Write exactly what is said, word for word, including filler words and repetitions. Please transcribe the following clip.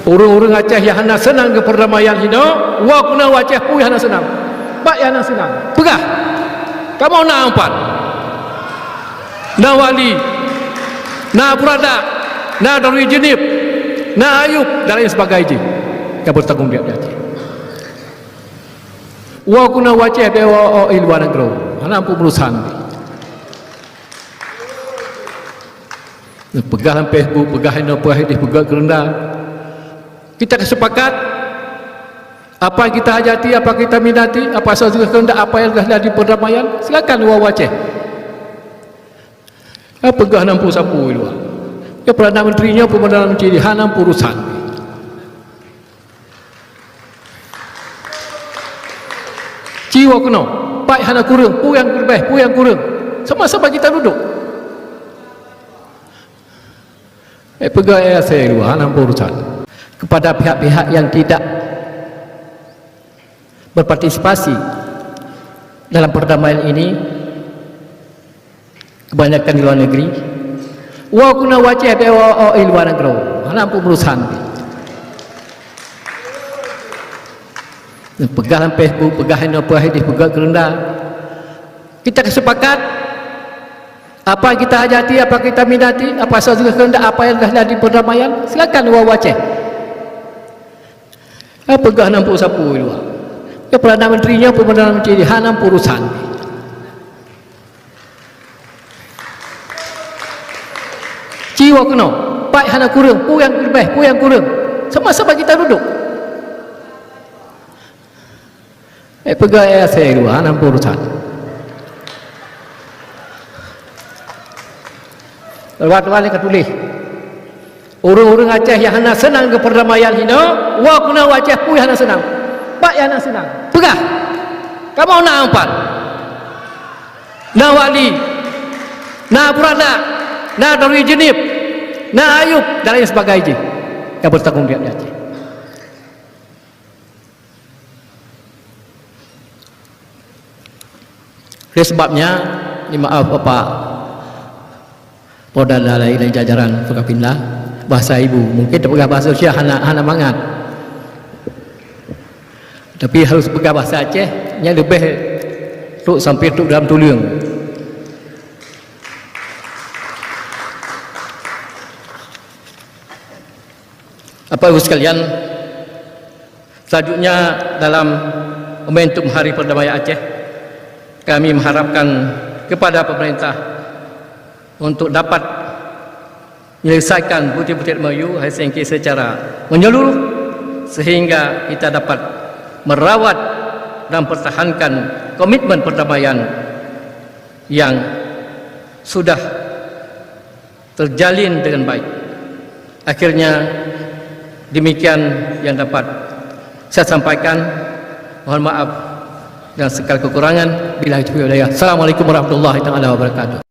Ureuëng-ureuëng Aceh nyang hana seunang keu peurdamaian hinoe, woe keunoe u Aceh peue nyang hana seunang. Pat nyang hana seunang. Peugah. Kamoe na Ampat. Na Wali. Na Purada. Na Darul Jeunieb. Na Ayub dan lain sebagainya. Nyang beutanggong jaweueb di Aceh. Woe keunoe u Aceh, bèk woe i luwa nanggroe. Hana peue urusan. Peugah lam Facebook, peugah inoe, peugah idéh, peugah keureunda. Kita ka sepakat, apa yang kita hajati, apa yang kita minati, apa saja kehendak, apa yang sudah jadi perdamaian, silakan woe u Aceh. Ka peugah na peue sapeue i luwa. Ya, Perdana Menteri nyoe, Perdana Menteri di hana peue urusan. Ci woe keunoe, pat hana kureueng, peue nyang leubeh, peue nyang kureueng. Sama-sama kita duduk. Eh, peugah eh, asai dua, hana urusan. Kepada pihak-pihak yang tidak berpartisipasi dalam perdamaian ini, kebanyakan di luar negeri, woe keunoe u Aceh, bèk woe i luwa nanggroe. Hana peue urusan. Peugah lam Facebook, peugah inoe, peugah idéh, peugah keureunda. Kita ka sepakat, apa yang kita hajati, apa yang kita minati, apa saja kehendak, apa yang sudah jadi perdamaian, silakan woe u Aceh. Ka peugah na peue sapeue i luwa. Ya, Perdana Menteri nyoe, Perdana Menteri di hana peue urusan. Ci woe keunoe, pat hana kureueng, peue nyang leubeh, peue nyang kureueng. Sama-sama kita duduk. Eh, peugah eh, asai dua, hana peue urusan. Lewat-lewat ka tuléh. Ureuëng-ureuëng Aceh nyang hana seunang keu peurdamaian hinoe, woe keunoe u Aceh peue nyang hana seunang. Pat nyang hana seunang. Peugah. Kamoe na Ampat. Na Wali. Na Purada. Na Darul Jeunieb. Na Ayub dan lain sebagainya. Nyang beutanggong jaweueb di Aceh. Oleh sebab nyan, ni maaf Bapak Polda dan lain-lain jajaran Forkopimda, bahasa ibu. Mungkin tapeugah bahasa Indonesia hana, hana mangat. Tapi harus peugah bahasa Aceh, nyan leubeh trok sampai trok dalam tuleueng. Bapak Ibu sekalian, selanjutnya dalam momentum Hari Perdamaian Aceh, kami mengharapkan kepada pemerintah untuk dapat menyelesaikan butir-butir M O U Helsinki secara menyeluruh sehingga kita dapat merawat dan pertahankan komitmen perdamaian yang sudah terjalin dengan baik. Akhirnya, demikian yang dapat saya sampaikan. Mohon maaf dan segala kekurangan. Billahi taufiq wal hidayah. Assalamualaikum warahmatullahi taala wabarakatuh.